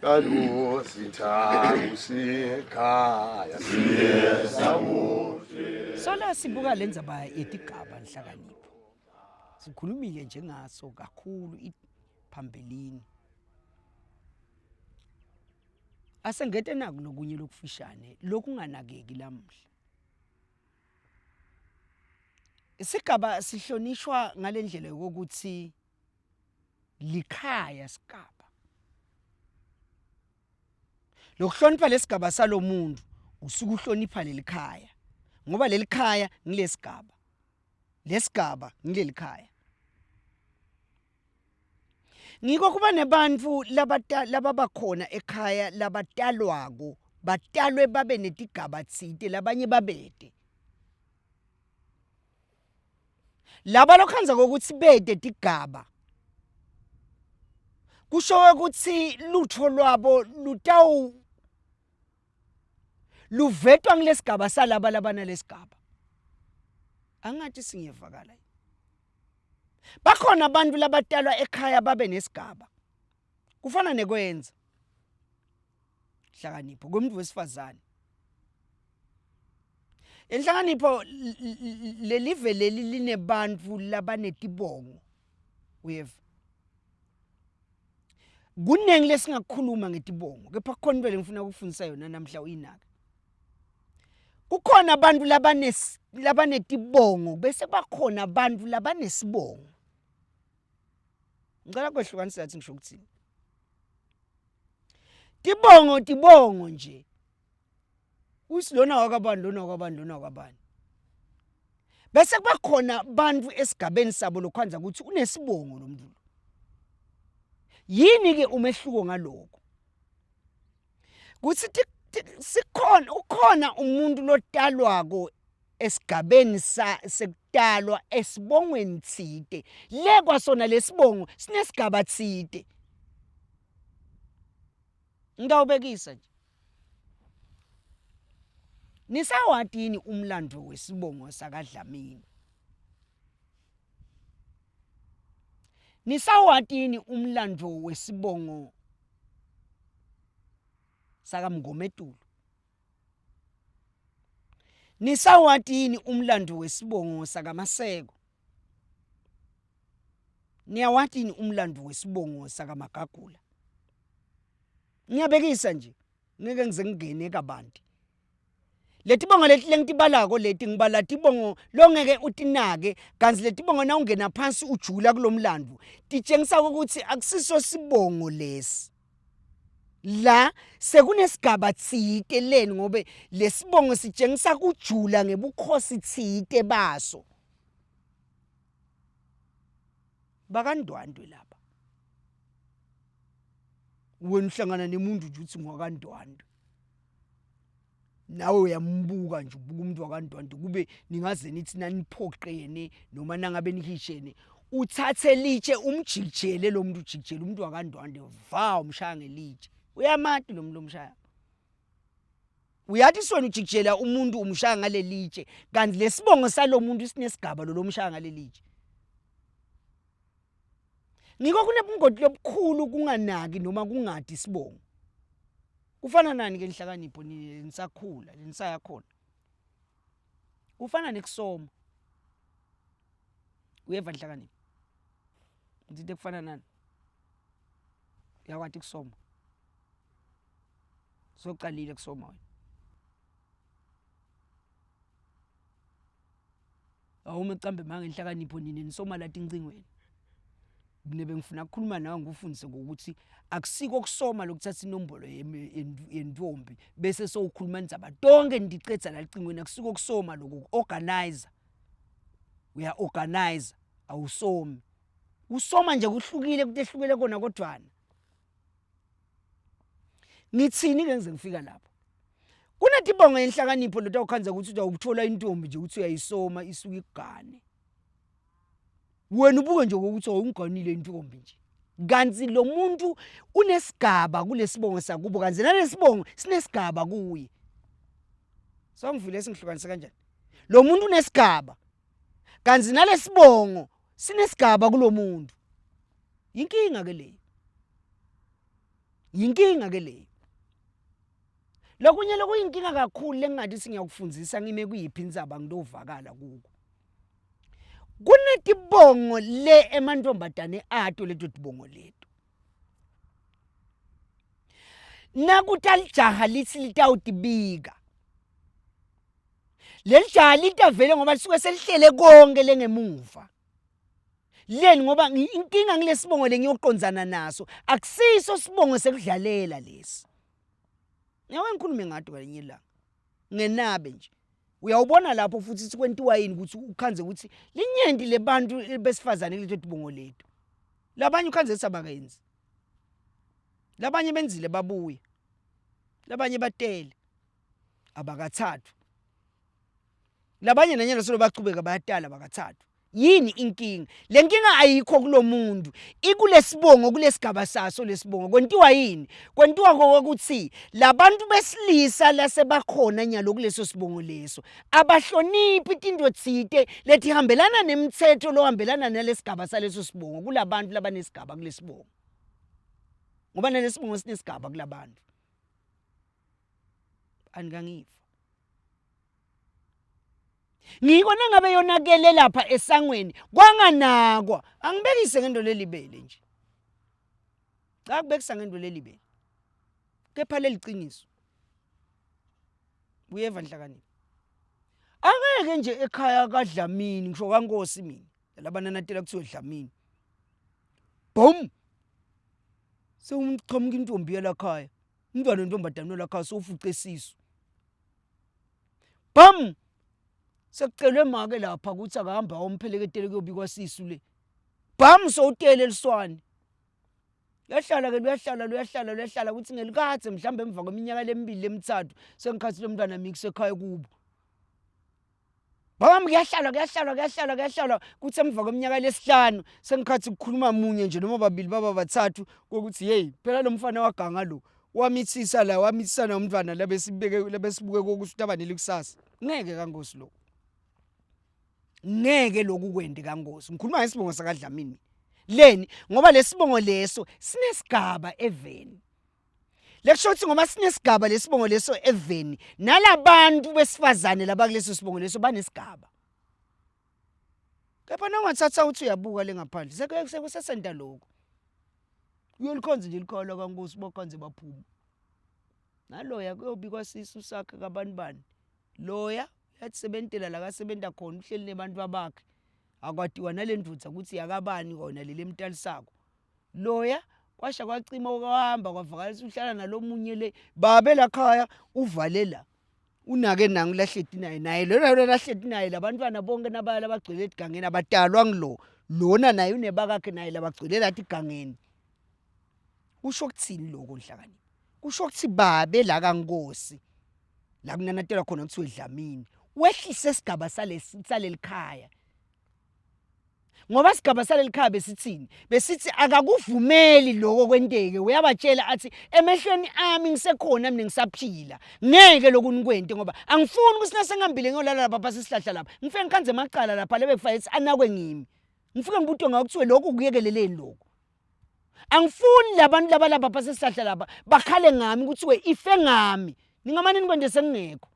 Kalusi siye sabuhle. Sola sibuka le ndzaba yetigaba nhlakanipho. Sikhulumile njengaso kakhulu phambilini. Asengete naku lokunye lokufishane lokunganakeki lamuhla. Isigaba sihlonishwa ngalendlela yokuthi likhaya sigaba. Lokuhlonipha lesigaba salomuntu usuke uhlonipha lelikhaya ngoba lelikhaya ngilesigaba. Lesigaba ngilelikhaya. Ngiko kuba nebantfu lababakhona ekhaya labatalwako batalwe babe netigaba tsite labanye babete. Laba lokhandza kokuthi bete tigaba kusho ukuthi lutho lwabo lutawu luvetwa ngilesigaba salaba labanalesigaba. Angathi singiyevakala. Bakhona abantu labatalwa ekhaya babe nesigaba. Kufana nekwenza. Hlakanipho komuntu wesifazane. Inhlakanipho lelive leli linebantu labanetibongo. Uyeva? Kuningi lesingakukhuluma ngetibongo kepha kukhona into lengifuna ukufundisa yona namhla uyinake. Kukhona abantu labanes labanetibongo bese bakhona abantu labanesibongo. Ngicela kwehlukanisa yathi ngisho ukuthini. Tibongo tibongo nje. Uthi lona wakabani lona wakabani lona wakabani. Bese kuba khona abantu esigabeni sabo lokhanza ukuthi unesibongo lo muntu. Yini ke umehluko ngaloko? Kuthi sikhona ukhona umuntu lotalwako esigabeni sa sekutalwa esibongweni tsite le kwasona lesibongo sinesigaba tsite ngitawubekisa nje nisawati yini umlando wesibongo sakaDlamini nisawati yini umlando wesibongo sakaMngometulu Nisawati yini umlando wesibongo sakaMaseko? Niyawati yini umlando wesibongo sakaMagagula? Ngiyabekisa nje, ngeke ngize ngingene kabanti. Letibongo leti lengitibalako leti ngibala tibongo longeke utinake kanti letibongo nawungena phansi ujula kulomlando titshengisa ukuthi akusiso sibongo lesi. La sekunesigaba tsite leni ngobe lesibongo sitshengisa kujula ngebukhosi tsite baso. BakaNdwandwe laba. Wena uhlangana nemuntu nje uthi ngwakaNdwandwe. Nawe uyambuka nje ubuka umuntu wakantwantu kube ningaze nithi naniphoqene noma nangabe nihishene uthathe litshe umjikijele lo muntu ujikijele umuntu wakantwande va umshaya ngelitshe uyamati lo muntu omshaya uyathi sona ujikijela umuntu umshaya ngalelitshe kanti lesibongo salomuntu sinesigaba lo lomshaya ngalelitshe ngiko kunebungoti lobukhulu kunganaki noma kungadi isibongo Kufana nani ke inhlakanipho nisakhula nisaya khona. Kufana nekusoma. Uyeva inhlakanipho. Ngithe kufana nani? Uyakwati kusoma. Soqalile kusoma wena. Awume cambe manga inhlakanipho nini nisoma la tincingweni. Mina bengifuna ukukhuluma nawe ngikufundise ngokuthi akusiko kusoma lokuthatha inombolo yentombi bese sowukhuluma indzaba tonke ndicedza la licingweni akusiko kusoma lokho organizer. Uya organizer awusomi. Usoma nje kuhlukile kutehlukele kona kodwana. Ngithini ke ngize ngifika lapho. Kunetibongo yenhlakanipho lotawukhandza ukuthi utawuthola intombi nje ukuthi uyayisoma isuke ikugane. Wena ubuke nje ukuthi awungiganile intombi nje. Kanti lo muntu unesigaba kulesibongo sakubo kanti nalesibongo sinesigaba kuye. Songivile singihlukanise kanjani? Lo muntu unesigaba kanti nalesibongo sinesigaba kulomuntu. Inkinga ke leyo. Yinkinga ke leyo. Lokunye lokuyinkinga kakhulu lengingathi singiyakufundisa ngime kuyiphi indzaba ngidovakala kuko. Kunetibongo le emantombazane ato leto tibongo leto. Nakutalijaha lithi litawutibika. Leli jaha litavele ngoba lisuke selihlele konke lengemuva. Leni ngoba inkinga ngilesibongo lengiyoqondzana naso akusiso sibongo sekudlalela lesi. Ngeke ngikhulume ngato ngelinye ilanga. Ngenabe nje. Uyawubona lapho futhi ukuthi kwentiwa yini ukuthi ukhanze ukuthi linyenti lebantu besifazane kuleto tibongo leto. Labanye ukhanze ukuthi abakenzi. Labanye benzile babuye. Labanye batele. Abakathathwa. Labanye nanyana solo bachubeka bayatala bakathathwa. Yini inkinga? Le nkinga ayikho kulomuntu, ikulesibongo kulesigaba saso lesibongo. Kwentiwa yini? Kwentiwa kokuthi labantu besilisa lasebakhona nyalo kuleso sibongo leso abahloniphi tinto tsite letihambelana nemthetho lohambelana nalesigaba saleso sibongo kulabantu labanesigaba kulesibongo. Ngoba nalesibongo sinesigaba kulabantu. Anikangiva. Ngiko nangabe yonakele lapha esangweni kwanganakwa angibekise ngento lelibele nje. Cha kubekisa ngento lelibele. Kepha leliciniso. Uyeva nhlakanipho. Angeke nje ekhaya kaDlamini ngisho kaNkosi mina. Labananatela kuthiwe Dlamini. Bom. Sewumqhamuka intombi yalakhaya. Umntwana wentombazane olakhaya sowufuce isisu. Bam! Sekucelwe make lapha ukuthi akahambe ayompheleketele kuyobikwa sisu le. Bam sowutele liswane. Luyahlala ke luyahlala luyahlala luyahlala ukuthi ngelikadze mhlawumbe emva kweminyaka lemibili lemithathu sengikhathi lomntwana mix ekhaya kubo. Bam kuyahlala kuyahlala kuyahlala kuyahlala kuthi emva kweminyaka lesihlanu sengikhathi kukhuluma munye nje noma babili baba bathathu kokuthi hey phela lo mfana waganga lo wamithisa la wamithisana umntwana labesibeke labesibuke kokuthi utabanele kusasa ngeke kangosi lokho ngeke lokhu kwende kangosi ngikhuluma ngesibongo sakaDlamini leni ngoba lesibongo leso sinesigaba eveni Lekusho ukuthi ngoba sinesigaba lesibongo leso eveni nalabantu besifazane laba kuleso sibongo leso banesigaba. Kepha nawungathatha uthi uyabuka le ngaphandle sekusesenta lokho. Uyolikhonza nje likholwa kaNkosi bokhonze baphuma. Naloya kuyobikwa sisu sakhe kabantu bani. Loya uyatisebentela la kasebenta khona uhleli nebantu abakhe. Akwatiwa nalendvodza ukuthi yakabani kona leli emtalisako. Loya kwasha kwacima kwahamba kwavakala ukuthi uhlala nalomunye le babe lakhaya uvale la unake nangu lahleti naye naye lona lona lahleti naye labantwana bonke nabaya labagcwele etigangeni abatalwa ngilo lona naye unebakakhe naye labagcwele lathi igangeni kusho kuthini lokho nhlakanipho kusho ukuthi babe la kaNkosi la kunanatelwa khona kuthiwe Dlamini wehlise isigaba salesi salelikhaya ngoba sigaba saleli khaya besithini besithi akakuvumeli lokho kwenteke uyabatshela athi emehlweni ami ngisekhona mina ngisaphila ngeke lokhu nikwente ngoba angifuni ukuthi nasengihambile ngiyolala lapha phasi isihlahla lapha ngifike ngikhanze emacala lapha lebe kufanele ukuthi anakwe ngimi ngifike ngibutwe ngawo kuthiwe lokhu kuyekeleleni lokhu angifuni labantu laba lapha phasi isihlahla lapha bakhale ngami kuthiwe ife ngami ningamane nikwente sengingekho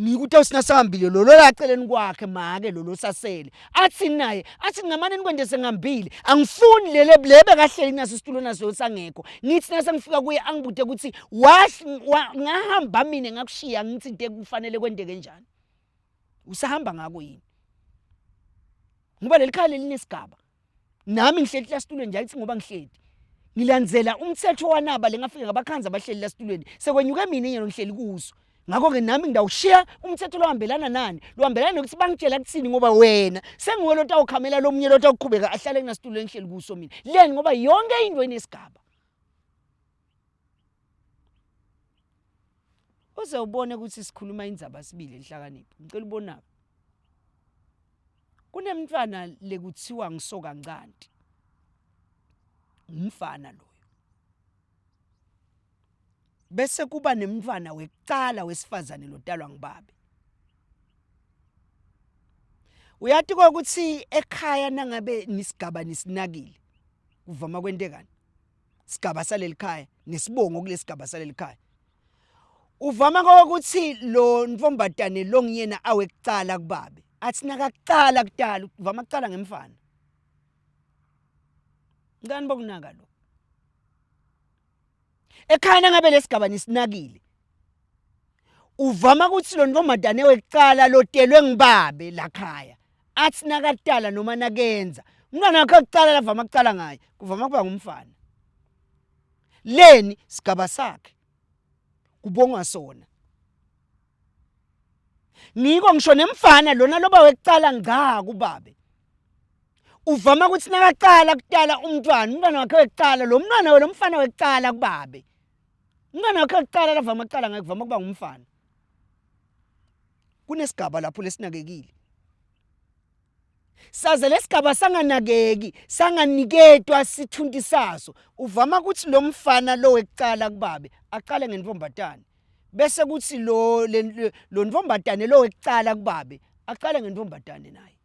ngikuthi awusinasahambile lo lola aceleni kwakhe make lo losasele athi naye athi ngamane nikwente sengihambile angifuni lele lebe kahleli naso isitulo naso sangekho ngithi nasengifika kuye angibute ukuthi ngahamba mina ngakushiya ngithi into ekufanele kwenteke njani usahamba ngako yini ngoba leli khaya lelinesigaba nami ngihleli la situlweni nje ayithi ngoba ngihleli ngilandzela umthetho wanaba lengafika ngabakhanza abahleli la situlweni sekwenyuke mina nyalo ngihleli kuso ngakho-ke nami ngidawushiya umthetho lohambelana nani lohambelana nokuthi bangitshela kuthini ngoba wena senguwe lotawukhamela lomunye lotawuqhubeka ahlale kunasitulo engihleli kuso mina leni ngoba yonke into inesigaba uze ubone ukuthi sikhuluma indzaba sibili enhlakanipho ngicela ubonaka Kunemntfwana lekuthiwa ngisokancanti. Umfana loyo. Bese kuba nemntfwana wekucala wesifazane lotalwa ngibabe. Uyati ukuthi ekhaya nangabe nisigaba nisinakile kuvama kwentekani? Sigaba saleli khaya nesibongo kulesigaba salelikhaya. Uvama kokuthi lo ntombatane lo ngiyena awekucala kubabe. Athi nakakucala kudala uvama kucala ngemfana. Ngani bokunaka lo. Ekhaya nangabe lesigaba nisinakile. Uvama ukuthi lo ntombazane wekucala lotelwe ngibabe lakhaya. Athi nakatala noma nakenza. Umntwana wakhe wokucala lavama kucala ngaye kuvama kuba ngumfana. Leni sigaba sakhe. Kubongwa sona. Ngiko ngisho nemfana lona loba wekucala ngca kubabe. Uvama ukuthi nakaqala kutala umntwana, umntwana wakhe wekucala, lo mntwana lo mfana wekucala kubabe. Umntwana wakhe wekucala lavama kucala ngaye kuvama kuba ngumfana. Kunesigaba lapho lesinakekile. Saze lesigaba sanganakeki, sanganiketwa sithunti saso. Uvama ukuthi lo mfana lo wekucala kubabe aqale ngentombatane. Bese kuthi lo lo ntombatane lo wekucala kubabe aqale ngentombatane naye.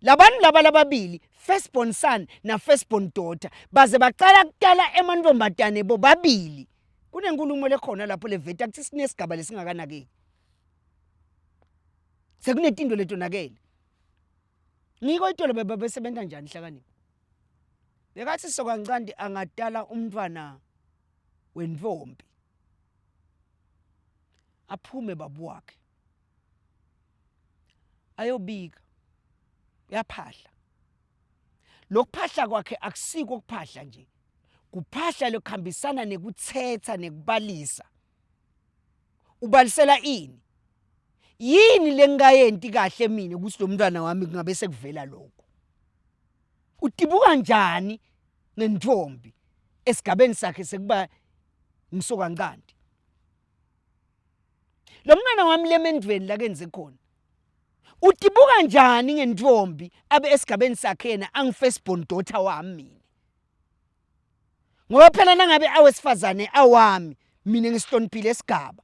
Labantu laba lababili first born son na first born daughter baze baqala kutala emantombatane bobabili. Kunenkulumo lekhona lapho leveta kuthi sinesigaba lesingakanakeki. Sekunetinto letonakele. Ngiko itolo bebesebenza njani hlakanipho. Bekathi sokancandi angatala umntwana wentfombi. Aphume babu wakhe. Ayobika. Uyaphahla. Lokuphahla kwakhe akusiko ukuphahla nje. Kuphahla lokuhambisana nekuthetha nekubalisa. Ubalisela ini? Yini lengingayenti kahle mina ukuthi lo mntwana wami kungabe sekuvela lokho? Utibuka njani ngentombi esigabeni sakhe sekuba ngisokancanti? Lo mntwana wami lemendvweni la kenze khona. Utibuka njani ngentombi abe esigabeni sakhe yena angi-first born daughter wami mina? Ngoba phela nangabe awesifazane awami mina ngisihloniphile esigaba.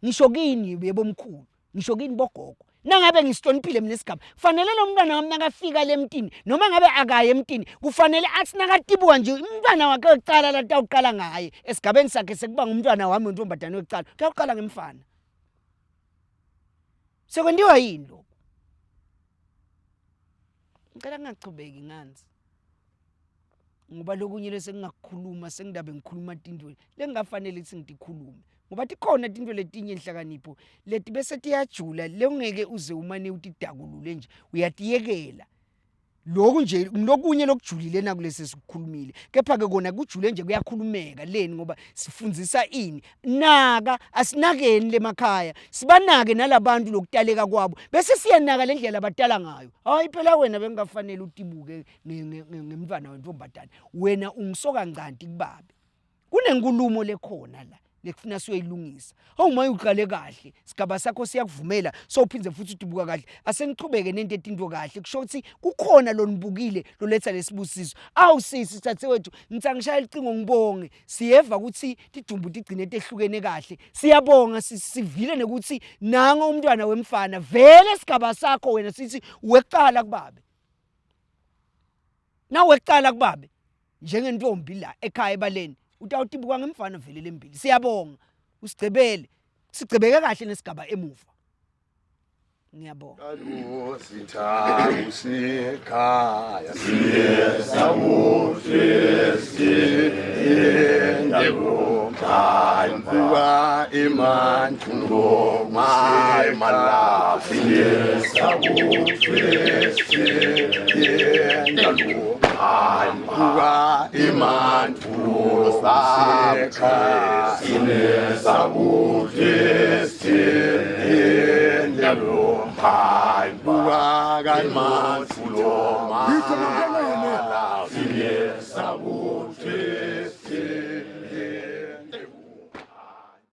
Ngisho kini yebo mkhulu, ngisho kini bogogo. Nangabe ngisihloniphile mina esigaba, fanele lo mntwana wami nakafika lemtini noma ngabe akaye emtini, kufanele athi nakatibuka nje umntwana wakhe wekucala latawuqala ngaye esigabeni sakhe sekuba ngumntwana wami wentombazane wekucala, kuyawuqala ngemfana. Sekwentiwa yini lokho? Ngicela ngingachubeki nganzi. Ngoba lokunye lesengingakukhuluma sengidabe ngikhuluma tintfo lengingafanele ukuthi ngitikhulume. Ngoba tikhona tintfo letinye nhlakanipho leti bese tiyajula lengeke uze umane utidakulule nje uyatiyekela. Lokhu nje lokunye lokujulile nakulesi esikukhulumile. Kepha ke kona kujule nje kuyakhulumeka leni ngoba sifundisa ini. Naka asinakeni lemakhaya sibanake nalabantu lokutaleka kwabo bese siyanaka le ndlela abatala ngayo. Hayi phela wena bengafanele utibuke ngemntwana wentombazane. Wena ungisoka ngcanti kubabe. Kunenkulumo lekhona la lekufuna siyoyilungisa. Hawu maye uqale kahle, sigaba sakho siyakuvumela, sowuphinde futhi udubuka kahle. Asenichubeke nento etinto kahle, kusho ukuthi kukhona lonibukile loletha lesibusiso. Awu sisi thathe wethu, ngithi angishaya licingo ngibonge. Siyeva ukuthi tidumbu tigcine tehlukene kahle. Siyabonga sivile nekuthi nango umntwana wemfana vele sigaba sakho wena sithi wekuqala kubabe. Nawekuqala kubabe njengentombi la ekhaya ebaleni utawutibuka ngemfana vele lembili. Siyabonga usigcebele sigcebeke kahle nesigaba emuva. Ngiyabonga. Sitha kusekhaya Kuba emantulo malafi Kuba emantulo Kuba kamantulo malafi.